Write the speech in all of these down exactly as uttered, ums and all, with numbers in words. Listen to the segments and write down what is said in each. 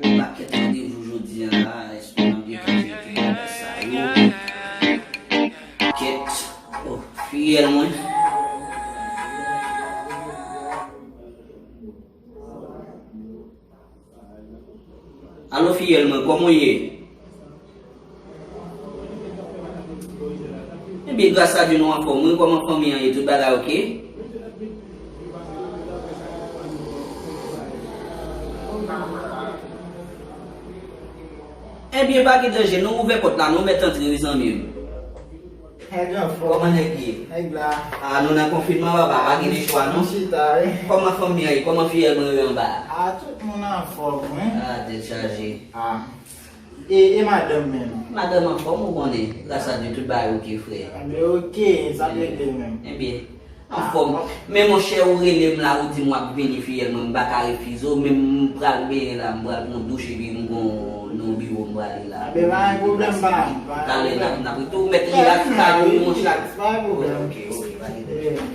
Gon pakèt randevou jodi a la, èske m ap gentan jere tout bagay sa yo? Kèt, oh, fiyèl mwen. Alo, fiyèl mwen, kòman w ye? Ebyen, gras a Dye, nou anfòm, wi. Kòman fanmi an ye? Tout bagay oke? Ebyen, pa gen danje, nou ouvè pòt la, nou mèt antre, wi, zanmi m. Nèg anfòm. Kòman nèg ye? Nèg la. A, nou nan konfinman, papa, pa gen chwa, non. Chita, wi. Kòman fanmi an ye? Kòman fiyèl mwen yo anba a? A, tout moun anfòm, wi. A, tèt chaje. A. E, e madanm menm? Madanm anfòm, ou konnen. Gras a Dye, tout bagay oke, frè. Ebyen, oke, sa t regle menm. Ebyen, anfòm. Men monchè, ou rele m la, ou di m w ap vini, fiyèl mwen, m pa ka refize w, men m pral benyen la, m pral pran douch, epi m gon nan biwo m prale la. Ebyen, pa gen pwoblèm, pa. Talè n ap, n ap rete, ou mèt rilaks, pa gen monchè. Pa gen pwoblèm. Oke, oke, pa gen pwoblèm.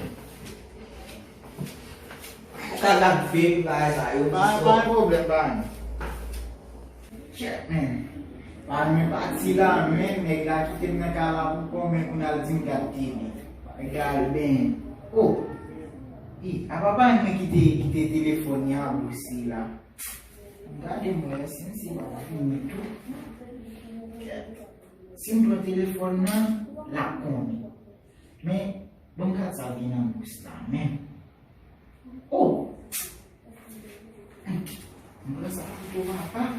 Ou ka lave bagay sa yo. Pa, pa gen pwoblèm, pa gen. Chèk, men. Pa renmen pati la, men nèg la kite m nan kay la pou kò, men kounye a l di m gad tele. Egal, ben. Oh! I, apa pa mwen ki te, ki te telefòn nan bous li la. Gade m wè si m se pa fini tou. Kèt. Si m pran telefòn nan, l ap konnen. Men, ban m gad sa ki nan bous la, men. Oh! Mwen sa pito papa.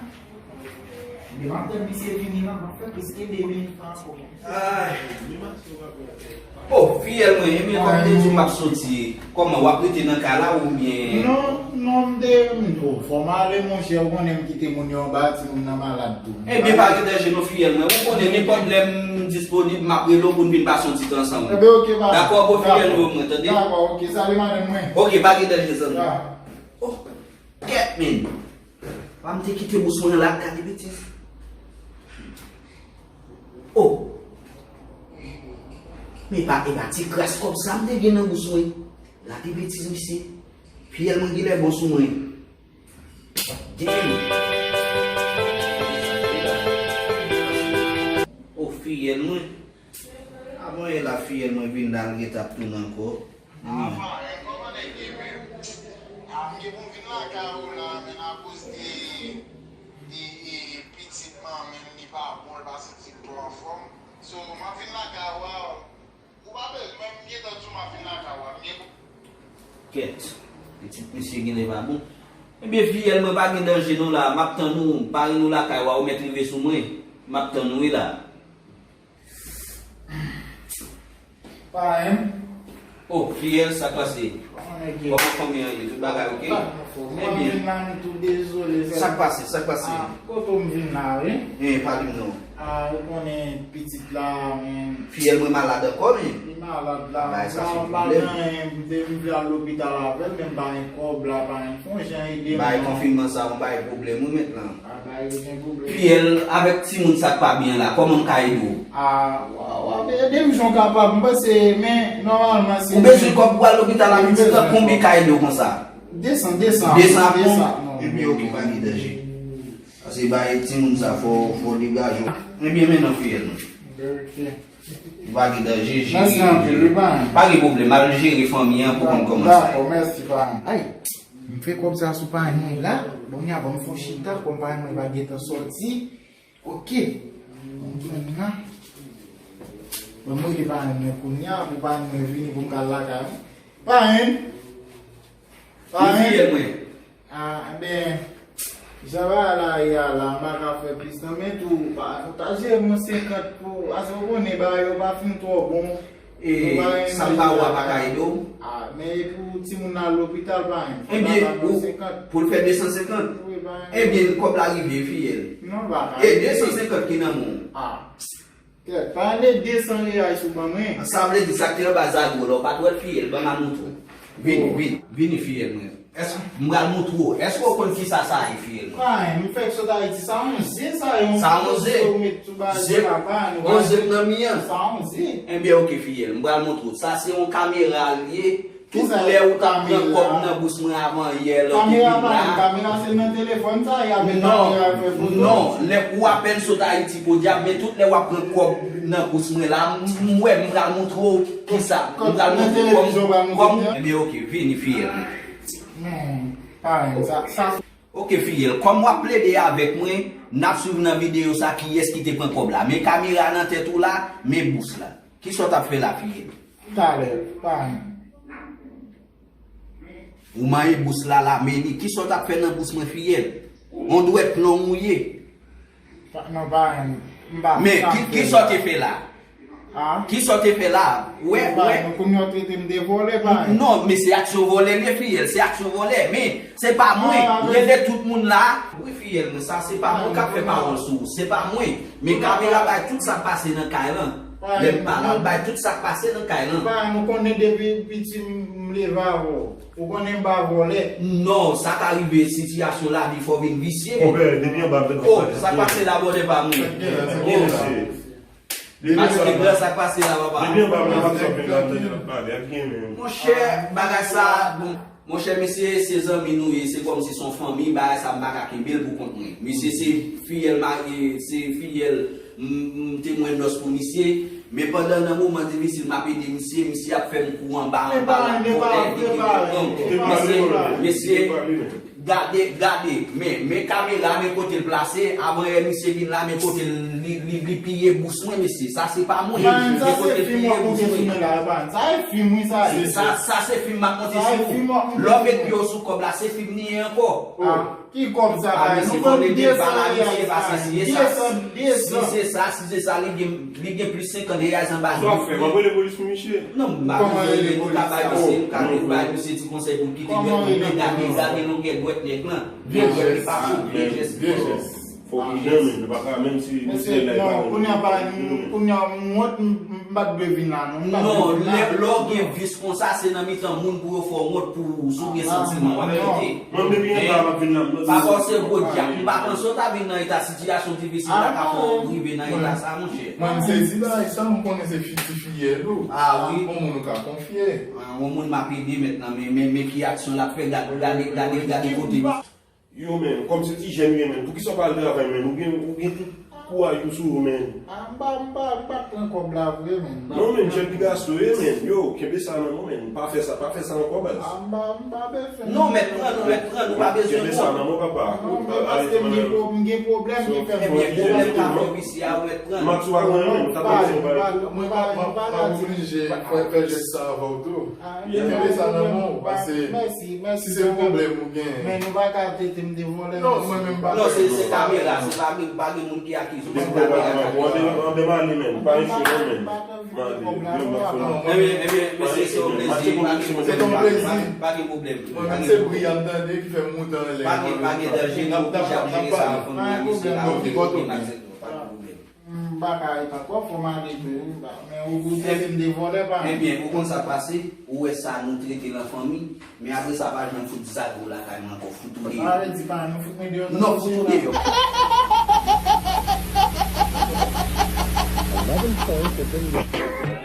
Depi m ap tann misye vini la, m ap fè plis ke de minit ankò. Ay. Oh, fiyèl mwen, ebyen, kòm te di w m ap soti, kòman w ap rete nan kay la oubyen? Non, non, m te, m tou, fò m ale, monchè, ou konnen m kite moun yo anba, timoun nan malad tou. Ebyen, pa gen danje non, fiyèl mwen, ou konnen nenpòt lè m disponib, m ap rele w pou n vin pase yon ti tan ansanm. Ebyen, oke, pa. Dakò, bon, fiyèl mwen, tande? Dakò, oke, salye madanm mwen. Oke, pa gen danje, zanmi. Oh, kèt, men. Pa m te kite bous mwen la ap gade betiz. Oh. Men pa, e pa ti kras kòb sa m te gen nan bous mwen. Gade betiz, misye. Fiyèl mwen genlè bon sou mwen. Damn. Oh, fiyèl mwen. Avan e la fiyèl mwen vin la, l gentan ap tounen ankò. Ah, parèy, kòman nèg ye menm? Ah, m gen pou m vin lakay ou la, men akoz de, de, e, pitit manmi m, li pa bon, li pa santi l twò anfòm. So, m ap vin lakay ou a, ou pa bezwen, men m gentan di w m ap vin lakay ou a, m gen pou. Kèt, pitit misye genlè pa bon. Ebyen, fiyèl mwen pa gen danje non la, m ap tann ou, pare nou lakay ou a, ou mèt rive sou mwen. M ap tann ou wi la. Parèy m. Oh, fiyèl, sa k pase? Kòman fanmi an ye? Tout bagay oke? Ebyen. Sa k pase? Sa k pase? Ah, kote w m vin la, wi. Eh, pale m non. Ah, ou konnen pitit la, men. Fiyèl mwen malad ankò, men. Li malad la. Bagay sa se pwoblèm. M pa gen anyen, m te vle al lopital avè l, men m pa gen kòb la, pa gen fon jan ede m non. Bagay konfinman sa, yon bagay pwoblèm, wi, mentnan. Fiyèl, avèk timoun sa k pa byen la, kòman m ka ede w? Ah, w ap ede m jan w kapab, m panse, men nòmalman si. Ou bezwen kòb pou al lopital la, pitit la, konbyen ka ede w konsa? De san, de san. De san ap bon? Ebyen, oke, pa gen danje. Paske bay timoun sa, fò, fò w degaje w. Ebyen, men non, fiyèl mwen. Ou pa gen danje, jere. Mèsi anpil, wi, pa gen. Pa gen pwoblèm, al jere fanmi an pou konn kòman sa ye. Dakò, mèsi, pa gen. Ay, m fè kòb sa sou pa gen la. Bon, kounye a ban m fè yon chita, kòm pa gen mwen pa gentan sòti. Oke. Bon, kounye a. Bon, mwen rele pa gen mwen kounye a, pou pa gen mwen vini pou m ka al lakay mwen. Pa gen. Pa gen. Fiyèl mwen. Ah, enben, jan bagay la ye a la, m pa ka fè plis non, men tou, pa, ta jere m yon senkant pou, paske w konnen bagay yo pa fin twò bon. E sa m ba ou a pa ka ede w? Ah, men e pou timoun nan al lopital, pa gen. Ebyen, pou l fè de san senkant? Wi, pa gen. Ebyen, kòb la rive, fiyèl. Non, pa ka. E de san senkant ki nan men w? Ah. Kèt, pa gen de san reyal sou ban mwen. Sa vle di sa k te anba zago la, ou pa t wè l fiyèl, ban m al montre w. Vini, vini, vini fiyèl mwen. Èske, m pral montre w. Èske w konn kisa sa ye fiyèl mwen? Pa, m fèk sot Ayiti, sa yon ze sa, yon ze ou met sou bagay la, pa, nou pa. Yon ze k nan mi an. Sa yon ze. Ebyen, oke fiyèl, m pral montre w. Sa se yon kamera l ye. Tout lè ou t ap pran kòb nan bous mwen avan yè lan te vin la. Kamera pa menm, kamera se nan telefòn sa, y ap met kamera fè foto. Non, lè ou apèn sot Ayiti, podyab, men tout lè w ap pran kòb nan bous mwen la, m, m wè, m pral montre w kisa. M pral montre w kòm, kòm. Ebyen, oke, vini, fiyèl mwen. Non, pa menm, sa, sa. Oke, fiyèl, kòm w ap plede avèk mwen, n ap swiv nan videyo sa kiyès ki te pran kòb la. Men kamera nan tèt ou la, men bous la. Kisa w t ap fè la, fiyèl? Talè, pa menm. Ou manyen bous la, la, men li. Kisa w t ap fè nan bous mwen, fiyèl? On dwèt plon ou ye. Pa, non, pa menm. M pa, men ki, kisa w te fè la? Kisa w te fè la? Wè, wè. Kounye a w trete m de vòlè, pa menm. Non, men se aksyon vòlè l ye, fiyèl. Se aksyon vòlè. Men, se pa mwen. Rele tout moun la. Wi, fiyèl mwen, sa se pa mwen k ap fè pawòl sou ou. Se pa mwen. Men kamera bay tout sa k pase nan kay lan. Lè m pale, l bay tout sa k pase nan kay lan. Pa, nou konnen depi piti m leve avè w. Ou konnen m pa vòlè. Non, sa ka rive, sitiyasyon lavi fè w vin visye. Konpè, depi anba m te konpè. Oh, sa k pase la, bòdè pa mwen. Oh. Maske blan, sa k pase la, papa. Depi anba m la, m ap sòt vin la, m tande l ap pale ak gen menm. Monchè, bagay sa, bon. Monchè, mesye, se zanmi nou ye, se kòmsi se yon fanmi, bagay sa m pa ka kenbe l pou kont mwen. Misye se fiyèl marye, se fiyèl m, m te mwen nòs pou misye, men pandan nan moman difisil m ap ede misye, misye ap fè m kou anba, anba, anba, vòlè, li gen tout gang. Mesye, mesye, gade, gade, men, men kamera, men kote l plase, avan yè misye vin la, men kote l, li, li, li piye bous mwen, mesye, sa se pa mwen. Men kote l piye bous mwen. Sa se fim, wi, sa ye. Sa, sa se fim m ap monte sou ou. Lè w met pye w sou kòb la, se fim li ye ankò. Ah, ki kòb sa, pa nou vann de san reyal sa. De san, de san. Si se sa, si se sa, li gen, li gen plis senkant reyal anba. Sa w ap fè? W ap rele polis pou misye? Non, m pa bezwen rele, nou ka bay misye, nou ka bay misye ti konsèy pou l kite dwèt li, men gade, gade longè dwèt nèg lan. Vye dwèt li pa sou, vye jès li pran. Fò pwidan, men nou pa ka, menm si nou se la, non, kounye a pa, kounye a m wont, m, m pa t dwe vin la, non. Non, lè, lè w gen vis konsa, se nan mitan moun pou yo fè w wont pou ou, si w gen santiman, w ap kite. Mwen, depi yon tan, m ap vin la, m pa fòse gwo djab, m pa panse w ta vin nan eta sitiyasyon difisil la ka fè w rive nan eta sa, monchè. Mwen, m sezi bagay sa, m konnen se fi, ti fiyèl ou. Ah wi. Yon moun ou ka konfye. Ah, yon moun m ap ede mentnan, men, men, men ki aksyon l ap fè, gade, gade, gade, gade kote. Yo, men, kòm se ti jèn ou ye, men, poukisa w pa al travay, men? Ou gen, ou gen tout kouraj ou sou ou, men. Ah, m pa, m pa, m pa pran kòb la vre, men. Non, men, jèn pigas ou ye, men. Yo, kenbe sa nan men w, men. Pa fè sa, pa fè sa ankò, baz. Ah, m pa, m pa bezwen. Non, mèt pran nou, mèt pran nou, pa bezwen. Kenbe sa nan men w, papa. Non, men paske m gen pwo-, m gen pwoblèm ki fè m. Ebyen, pwoblèm ka fè w isi a, mèt pran nou. M ap sou avan, men, sa pa bezwen. Mwen pa, mwen pa, mwen pa oblije fè, fè jès sa avè w tou. Kenbe sa nan men w, paske si se pwoblèm ou gen. Men nou pa ka trete m de vòlè. Non, mwen menm pa. Non, se, se kamera, se pa, pa gen moun ki akize w, se kamera k akize w. Anbe mali, men, pa enche non, men. Mali, men, mwen fè. Ebyen, ebyen, mesye, se yon plezi. Se yon plezi. Pa gen pwoblèm. Mwen menm se bri a m tande ki fè m moute anlè. Pa gen, pa gen danje, nou oblije ap jere sa an fanmi a, mesye, la, nou gen ak zèt nou, pa gen pwoblèm. M pa ka ret ankò, fò m ale tou, wi, men ou, ou trete m de vòlè, pa. Ebyen, ou konn sa k pase, ou wè sa nou trete l an fanmi, men apre sa pa janm fout zago lakay mwen ankò, fout ou deyò. Sa vle di pa nou fout mwen deyò. Non, fout ou deyò. Eleven points have been